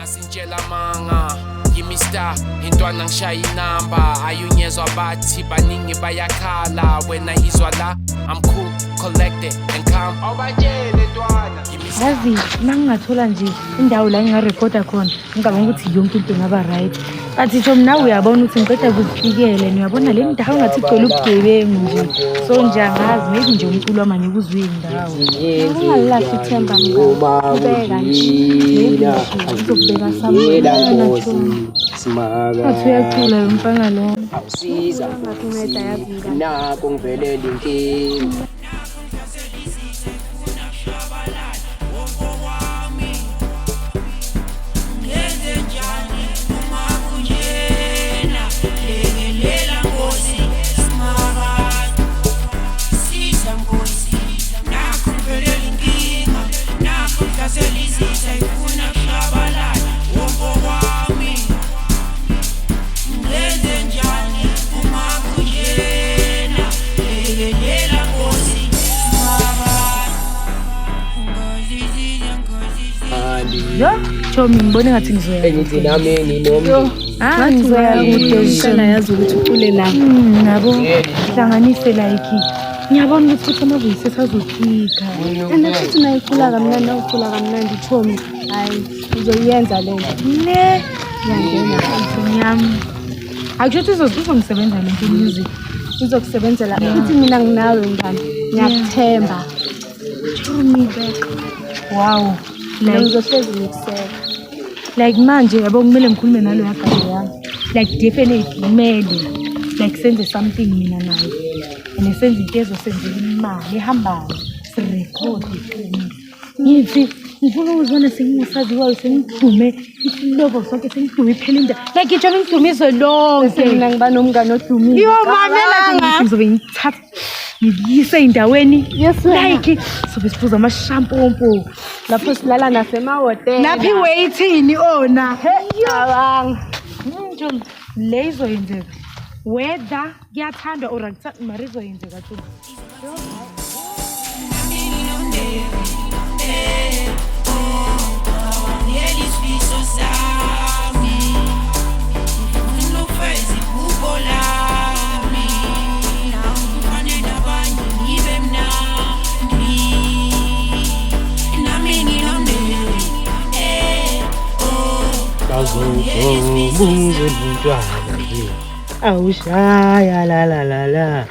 Sintshela manga yimi star intwana ngishaya inamba ayunyezwa bathi baningi bayakhala wena izwa la I'm cool collected and calm awubatshele ntwana. Yazi uma ngingathola nje indawo la ngingarekhoda khona, ngicabanga ukuthi yonke into ingaba right. But Chomi, nawe uyabona ukuthi ngiqeda kuzifikela and uyabona le ndawo ngathi igcwele ubugebengu nje. So nje angazi, maybe nje umculo wami angeke uzwe indawo. Ungalilahli ithemba mngani. Qhubeka nje. Maybe nje uzokubeka somewhere. Chomi. Ngathi uyacula lo mfana lo. Awusiza. Ungakunceda yazi mngani. Nako ngivelele inkinga. Yo, Chomi, ngibone ngathi ngizoya. Engithi nami nginomndeni. Ah, ngizoya kude. Ngicela yazi ukuthi ucule la. Nabo hlanganise like ngiyabona ukuthi futhi ama-voices azofika. And futhi nayicula kamnandi, nawucula kamnandi Chomi. Hayi, uzoyenza le nto. Ne, Ngiyangena. Chomi yami. Akusho ukuthi izongisebenza le nto music. Izokusebenzela. Futhi mina nginawe mngani. Ngiyakuthemba. Chomi. Wow. Mina Like ngizohlezi ngikuseka. Like manje yabo kumele ngikhulume nalo yagade yami. Like definitely kumele like senze something mina naye. And senze into ezosenzela imali ehambayo. Sirekhode Chomi. Ngithi ngifuna ukuzibona sengingusaziwayo, sengidume isilobo sonke, sengidume iphela indawo. Like ngisho ngidume izwe lonke. Bese mina ngiba nomngani odumile. Yo mamela nje, ngizobe ngithatha ngikuyise ey'ndaweni. Yes, wena. Like sobe siphuza amashampompo. Lapho silala nasemahhotela. Lapho i-waiting ona. Cabanga. Chomi, le izoyenzeka. Whether kuyathandwa or akuthandi, mara izoyenzeka Chomi. Bazogoma umntwana nje. Awushaya la la la la.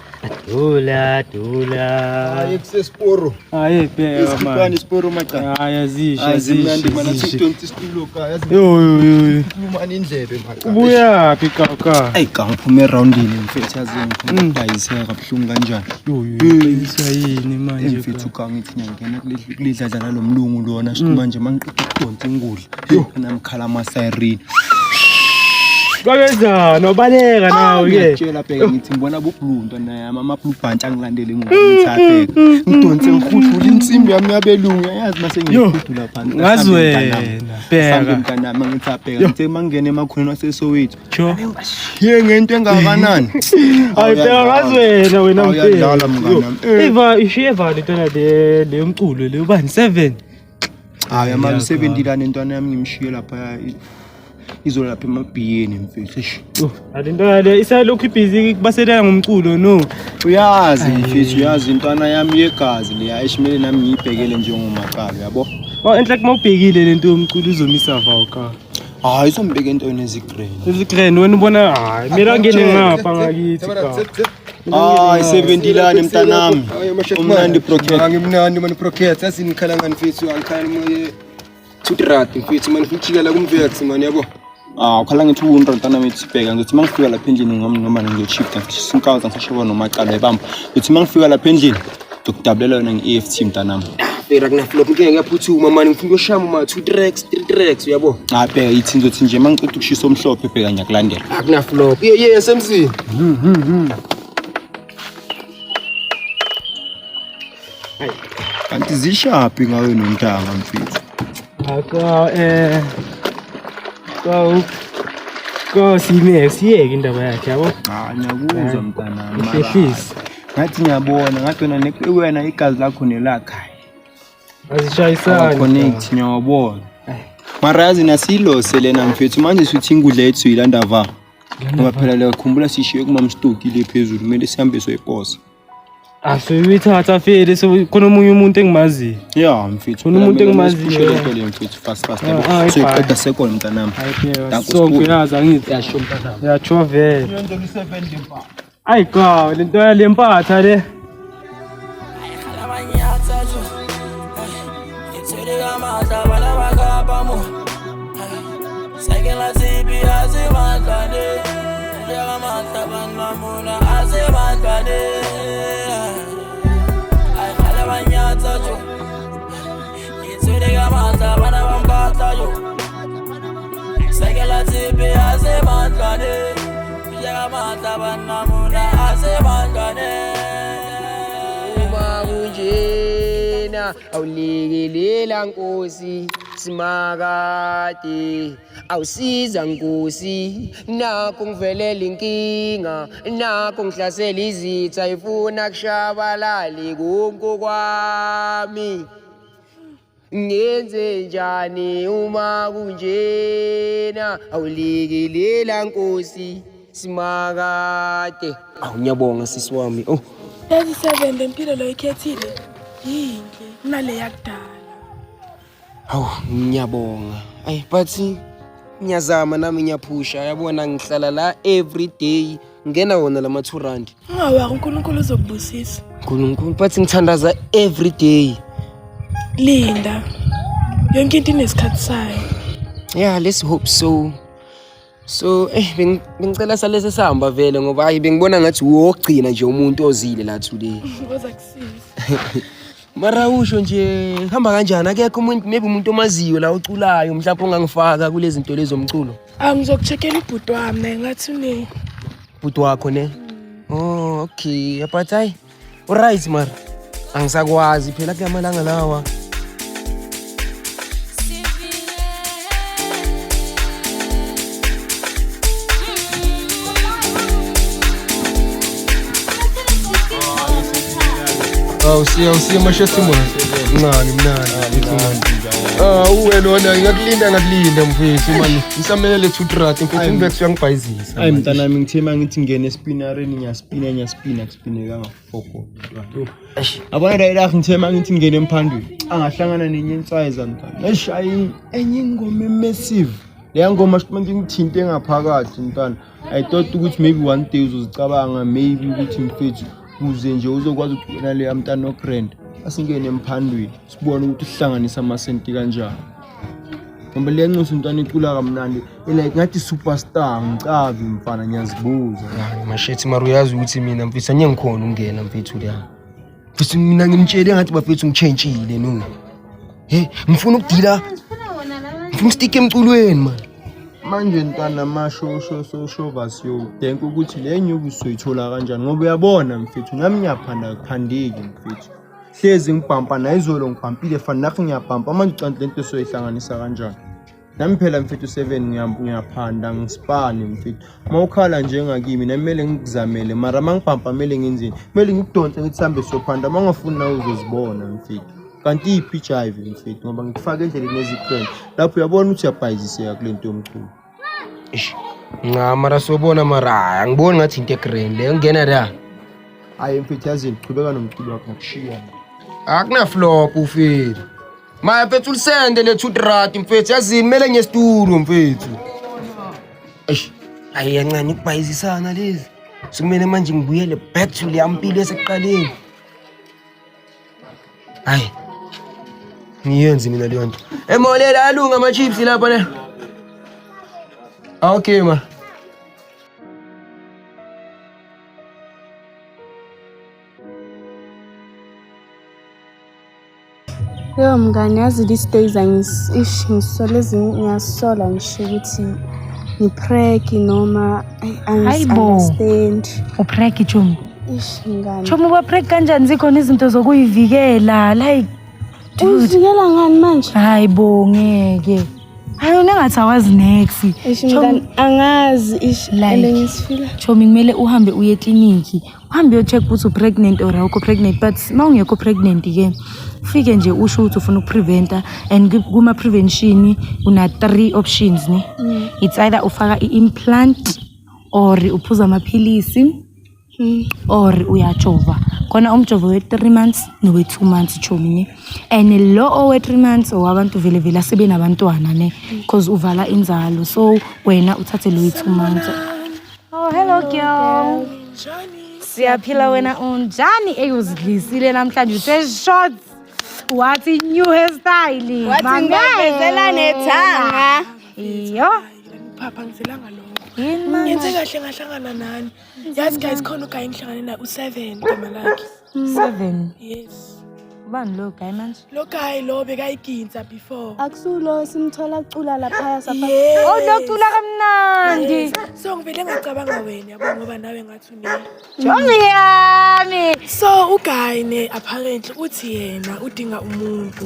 Dula dula. Hayi, kusesiporo. Hayi bheka Isikhipani manje. isiporo maca. Hayi azisho. Hayi zimnandi mana, azisho. 220 isitulo ka. Yazi Yo yo yo. mani indlebe maca. Ubuyaphi kaka? Ayi ka ngiphume eroundini mfethu, yazi ngifuna ukudayiseka kabuhlungu kanjani. Yo yo. Iswa yini manje? Mfethu ka ngithi ngiyangena kulidladla lalomlungu lona shithi manje mangiqeda ukudonsa ingudla. Yo namkhala ama siren. Kwabenzani wabaleka nawe ke. Ngiyakutshela bheka, ngithi ngibona bo-blue ntwana yami, ama-blue bhantshi angilandele ngokuthatheka. Ngidonse ngihudula insimbi yami yabelungu, yazi mase ngiyihudula phansi. Ngazi wena, bheka. Asambe mntanami, ngithi abheka, ngithe mangingena emakhoneni waseSoweto. Sure. Ye ngento engakanani. Hayi bheka, ngazi wena wena. Awuyadlala mngani wami. Iva ishiye vale intwana le le yomculo le ubani 7. Hayi ama 70 lana intwana yami ngimshiye lapha izolo lapha emabhiyeni mfethu. Eish. Ale ntwana le isalokhu ibhizi kubaselela ngomculo no. Uyazi mfethu, uyazi intwana yami yegazi leya eshimele nami ngiyibhekele njengomaqalo yabo. Oh enhle kuma ubhekile lento yomculo izomisa vawuka. Hayi izombeka entweni ezigreen. Izigrand wena ubona hayi mina ngene ngapha ngakithi ka. Hayi 70 lana mntanami. Umnandi Procat. Angimnandi mani Procat, yazi ngikhala ngani mfethu, angikhala moye 2 rand mfethu mani, ngifuna ukujikela kumvex mani yabo. Ah ukhala ngithi u100 mntanami, ithi bheka ngithi mangifika lapha endlini ngami noma ngiyochipta sinkaza ngisashoba nomaqalo ebamba. Ngithi mangifika lapha endlini ngizokudabulela yona nge-EFT mntanami. Bheka kuna flop ngeke ngiyaphuthuma mani, ngifuna ukuyoshaya ma 2 tracks 3 tracks uyabo. Ah bheka ithi ngizothi nje mangiceda ukushisa omhlophe bheka ngiyakulandela. Akuna flop. Yeah yeah semzini. Kanti zishaphi ngawe nontanga mfethu? Aka ka ka sime siyeke indaba yakhe yabo. Cha ngiyakuzwa mntanami. Ihlehlise. Ngathi ngiyabona ngathi wena wena igazi lakho nelakhe. Azishayisani. Connect ngiyawabona. Mara yazi nasilose lena mfethu manje sithi ingudla yethu siyilanda va. Ngoba phela le khumbula sishiye kumamstoki le phezulu kumele sihambe soyiposa. Asoyithatha fele so khona omunye umuntu engimaziyo. Ya mfethu. Khona umuntu phela kumele engimaziyo. siphushe lento le mfethu fast fast yabo. Ah, ah, Soyiqeda sekona mntanami. Danko Sonke Sbu. yazi angithi. Yasho mntanami. Yatsho vele. Ayi cha, le nto yale mpatha le. Uma kunjena awulekelela Nkosi simakade awusiza Nkosi nakho ngivelela inkinga nakho ngihlasela izitha ifuna kushabalali konke kwami ngenze njani uma kunjena awulekelela Nkosi simakade. Awu ngiyabonga sisi wami. Oh. Lezi seven le mpilo lo ikhethile yinhle kunale yakudala. Hawu ngiyabonga. Ay but ngiyazama nami ngiyaphusha yabona ngihlala la every day ngena wona lama 2 rand. Ungawari uNkulunkulu uzokubusisa. uNkulunkulu but ngithandaza every day. Linda. Yonke into inesikhathi sayo. Yeah, let's hope so. So bengicela salese sihamba vele ngoba hayi bengibona ngathi wogcina nje umuntu ozile la today. Oza kusiza. Mara usho nje hamba kanjani akekho umuntu maybe umuntu omaziyo la oculayo mhlawumbe ongangifaka kulezi zinto lezi zomculo. Ah ngizokucheckela ubhuti wami naye ngathi une Bhuti wakho ne? Oh, okay. But hayi, uright mara. Angisakwazi phela kulamalanga lawa. Awusiya mashethi manje. Mncane mnandi. Ah, uwe lona ngakulinda mfethu mani. Ngisamelele 2 rand mfethu ngibex uyangibhayizisa. Ayi mntanami ngithe mangithi ngene espinareni ngiyaspina ngiyaspina kuspineka ngafoko. Yabona la ila ngithe mangithi ngene emphandweni angahlangana nenye insiza mntana. Eish ayi enye ingoma emassive. Leya ngoma manje ngithinte ngaphakathi mntana. I thought ukuthi maybe one day uzozicabanga maybe ukuthi mfethu kuze nje uzokwazi ukuthi wena leya mntana ogrand asingene emphandweni sibone ukuthi sihlanganisa amasenti kanjani. Ngoba leya ncosi mntwana icula kamnandi like ngathi superstar ngicavi mfana ngiyazibuza. Hayi mashethi mara uyazi ukuthi mina mfethu angeke ngikhona ukungena mfethu la. Mfethu mina ngimtshele ngathi bafethu ngitshentshile no. Hey, ngifuna ukudila. Ngifuna ustick emculweni man. Manje ntwana masho sho so sho vasiyo denk ukuthi le nyuku soyithola kanjani ngoba uyabona mfethu nami ngiyaphanda kuphandeki mfethu. Hlezi ngibhampa nayizolo ngibhampile fana nakho ngiyabhampa manje ucanti lento soyihlanganisa kanjani. Nami phela mfethu 7 ngiyaphanda ngisipane mfethu. Mawukhala njengakimi nami kumele ngikuzamele mara mangibhampa kumele ngenzeni? Kumele ngikudonse ngithi sihambe siyophanda mangafuni nawe uzozibona mfethu. Kanti iphi ijive mfethu ngoba ngikufaka endleleni ezigrand lapho uyabona ukuthi uyabhayiziseka kule nto yomculo. Eish. Nca mara sobona mara angiboni ngathi into egrand le ngena la. Hayi mfethu yazini qhubeka nomculo wakho ngakushiya. Akuna flop ufile. Maya mfethu ulisende le 2 rand mfethu yazini kumele ngesitulo mfethu. Eish. Ayi yancane ukubhayizisana lezi. Sekumele manje ngibuyele back to le yampilo esekuqaleni. Hayi. Ngiyenzi mina leyo nto. Emolela alunga ama chips lapha le. Okay ma. Yo mngani, yazi these days ish ngisola ezinye ngiyasola ngisho ukuthi ngipreg noma Hayi bo. angi-understand. Upreg chomi. Ish mngani. Chomi uba preg kanjani zikhona izinto zokuyivikela like dude. Uzivikela ngani manje? Hayi bo ngeke. Hayi wena ngathi awazi next. Ish Chomi mngani angazi ish Like. and ngisifila. Chomi kumele uhambe uye ekliniki. Uhambe uyo-check ukuthi u-pregnant or awukho pregnant but uma ungekho pregnant ke Ufike nje usho ukuthi ufuna ukupreventa, and kuma-prevention una-three options ne. It's either ufaka i-implant or uphuza amaphilisi or uyajova. Khona umjovo we-3 months nowe-2 months, chomi, ne. And lo owe-3 months owabantu vele vele asebenabantwana ne, cause uvala inzalo. So wena uthathe lo we-2 months. Oh, hello girl. Njani? Siyaphila, wena unjani? Eyi, uzidlisile namhlanje, use-shorts, wathi new hairstyle. Wathi ngibavezela nethanga. Iyo. Phapha, ngizelanga lokho. Yini manje? Ngenze kahle ngahlangana nani. Yazi guys, khona uguy engihlangane naye, u-Seven igama lakhe. Seven? Yes. Ubani lo guy manje? Lo guy lo bekayiginsa before. Akusulo simthola cula laphaya safa? Yes. Oh, locula kamnandi. So ngivele ngacabanga wena, yabo, ngoba nawe ngathi une. Chomi yami. So uguy ne, apparently uthi yena udinga umuntu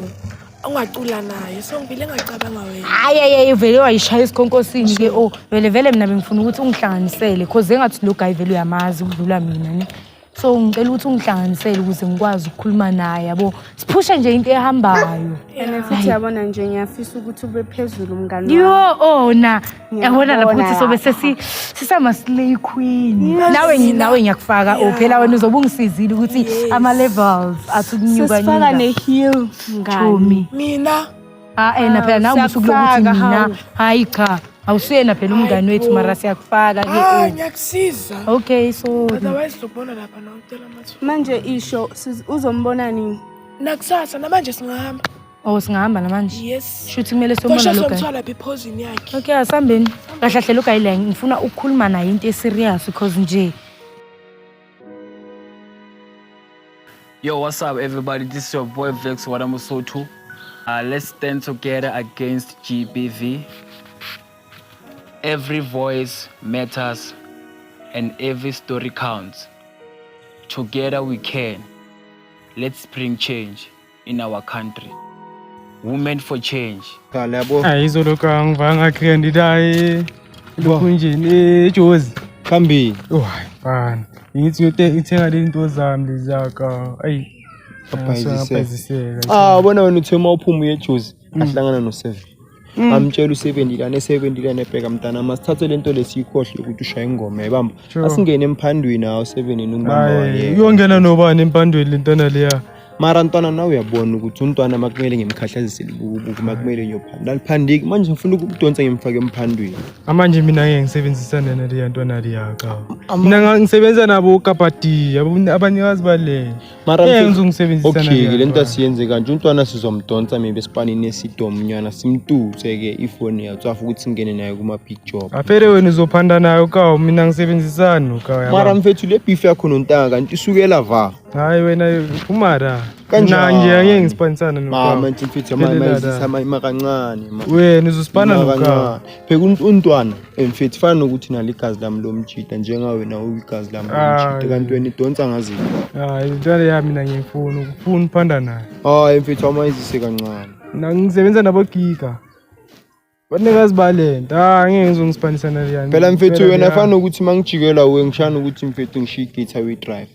ongacula naye. So ngivele ngacabanga wena. Hayi, hayi, vele wayishaya esikhonkosini ke. Oh, vele vele mina bengifuna ukuthi ungihlanganisele, cause engathi lo guy vele uyamazi ukudlula mina ne. So ngicela ukuthi ungihlanganisele ukuze ngikwazi ukukhuluma naye, yabo, siphushe nje into ehambayo. And futhi yabona nje, ngiyafisa ukuthi ube phezulu, mngani wami. Yo, ona yabona lapho ukuthi Ngiyabona. sobe sesama-slay queen. Nawe nawe ngiyakufaka. Oh, phela wena uzobe ungisizile ukuthi ama-levels athi ukunyuka. Sesifaka ne-heel, mngani. Chomi. Mina? Ah, ena phela nawe usuku lokuthi Siyakufaka, mina. hawu. Hayi cha, awusuyena phela umngani wethu, mara siyakufaka ke. Ah, Oh. ngiyakusiza. Okay, so Otherwise sizokubona lapha nawucela amathuba. Manje isho, uzombona nini? Nakusasa, namanje singahamba. Oh, singahamba namanje? Yes. Shuthi kumele siyombona Kosho lo guy. somthola lapha ephozini yakhe. Okay, asihambeni kahle kahle. Lo guy la ngifuna ukukhuluma naye into eserious, because nje Yo, what's up, everybody? This is your boy Vex Wadamusotu. Let's stand together against GBV. Every voice matters and every story counts. Together we can. Let's bring change in our country. Women for change. Khala, yabo. Hayi, izolo angivanga grand hayi lokhunjini eJozi. Khambini. Oh, hayi mfana. Ngithi ngithenga le nto zami lezaka. Ayi. Ngabhayiziseka. Ah, bona wena uthe uma uphuma uye eJozi, ahlangana no-Seven. Amtshela u-seven lana, e-seven lana, ebheka mntana, masithathe le nto lesiyikhohle ukuthi ushaye ingoma ebamba. Asingene emphandwini hawo seven ukubamba. Hayi, wayeka. uyongena nobani empandweni lentwana leya? Mara ntwana, nawe uyabona ukuthi umntwana makumele ngimkhahlazise libukubuku, makumele ngiyophanda aliphandiki. Manje ngifuna ukudonsa ngimfake emphandweni. Amanje mina ngeke ngisebenzisane naleya ntwana leya ka. Mina ngisebenza nabo ukapati, abanikazi bale. Mara Ngeke ngizongisebenzisana okay naleya ke le nto ntwana. asiyenze kanje, umntwana sizomdonsa maybe esipanini esidomnyana, simtutse-ke ifoni yatswafa ukuthi singene naye kuma-big job. Afere wena uzophanda nayo ka, mina ngisebenzisani noka. Mara mfethu, le beef yakho nontanga kanti isukela va? Hayi wena, phuma la. Kanjani? Mina nje angeke ngispanisana noka. Mama nje mfethu, Phelela la. ma kancane ma. Wena uzospana Ima noka. kancane. Pheka untwana mfethu, fana nokuthi nalo igazi lami lomjida, njengawe nawe igazi lami lomjida. Hayi. Kanti wena idonsa ngaziphi? Hayi, intwana yami mina ngiyifuna, ukufuna uphanda nayo. Hayi mfethu, amayizise kancane. Mina ngisebenza nabo giga. Banikazi balento. Ah, angeke ngizongispanisa naleya. Phela mfethu, Phela wena leya. fana nokuthi uma ngijikela uwe ngishana ukuthi mfethu ngishiye igate awe-drive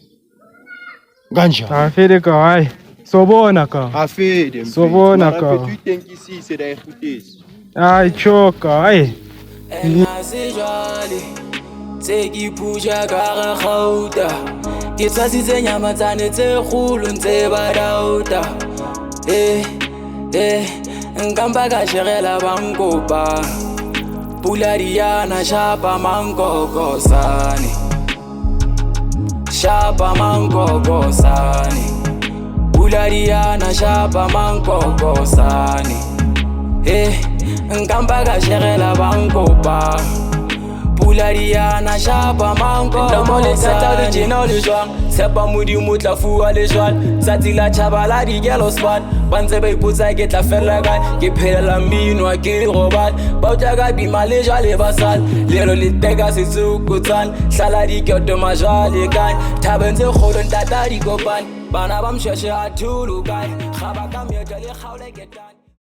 kanjani? Afele ka, hayi. Sobona ka. Afede. Sobona ka. Mfethu, uyitenkisise la ehutesi. Hayi choka, hayi. Sejwale tse ke phusha ka ga gauta, ke tshwasitse nyamatsane tse kgolo ntse ba dauta. E nkampa ka shegela bankopa pula diana shapa mankokosane, shapa mankokosane, pula diana shapa mankokosane. Nkampa ka shegela bankopa pula diana shapa mankokosane. Le tjena o le jwang, tshepa Modimo tla fuwa le jwale. Tsatsi la tjhaba la dikelo span, ba ntse ba ipotsa ke tla fella kae. Ke phelela mmino ha ke robale, ba utlwa ka bima le jwale ba sale lero le teka setsokotsane. Hlala diketo majwale kae, thabeng tse kgolo ntata dikopane, bana ba mshwashe a tholo kae, kgaba ka meetlo le kgaole ketane.